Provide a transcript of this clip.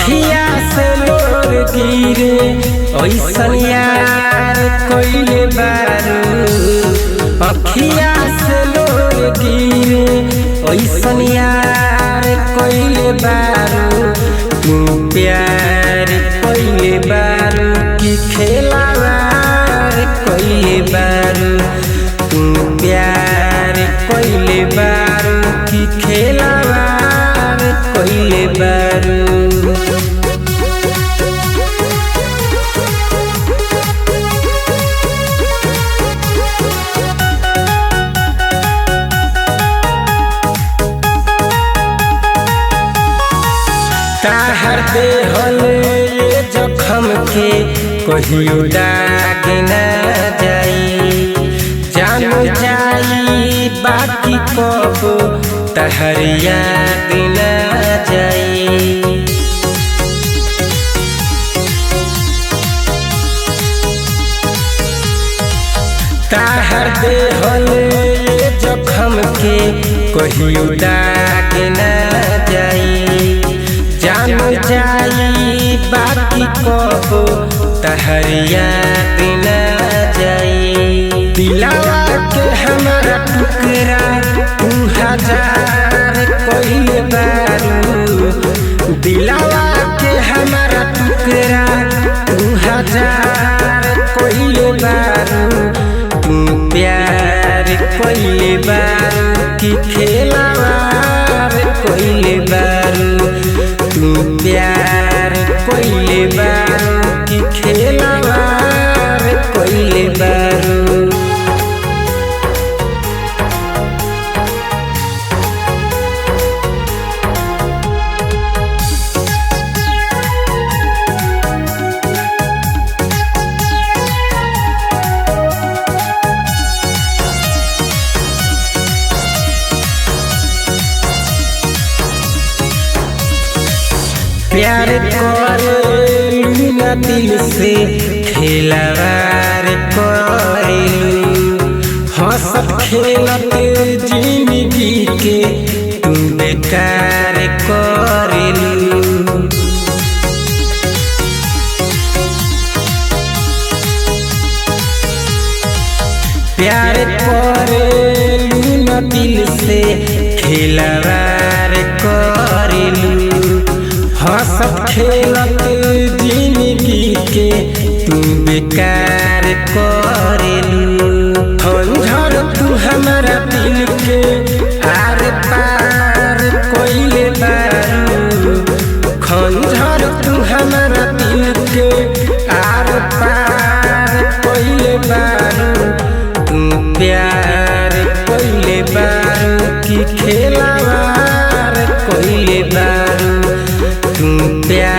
अखिया से लोर गिरे ऐसन यार कइले बारू। अखिया से लोर गिरे ऐसन यार कइले बारू। तू प्यार कइले बारू कि खेलावार कइले बारू। तू प्यार कइले बारू कि खेलावार कइले बारू। ताहर देहल ये जखम के कहियो दाग न जाई। जान जाई बाकी कब तहर याद न जाई। ताहर देहल ये जखम के कहियो दाग न जाई। जान जाई बाकी कब तहर याद न जाई। दिलावा के हमारा टुकड़ा तू हजार कइले बारू। दिलावा के हमारा टुकड़ा तू हजार कइले बारू। तू प्यार कइले बारू कि खेलावार कइले बारू। तू प्यार कइले बारू कि खेलावार कइले बारू। प्यार करेलू ना दिल से खेलवार करेलू। हंसत खेलत जिंदगी के तू बेकार करेलू। प्यार करेलू ना दिल से खेलवार करेलू। हंसत खेलत जिंदगी के तू बेकार करेलू। खंजर तू हमारा दिल के आर पार कइले बारू। खंजर तू हमारा दिल के आर पार कइले बारू। तू प्यार कइले बारू कि खेलावार कइले बारू। तू प्यार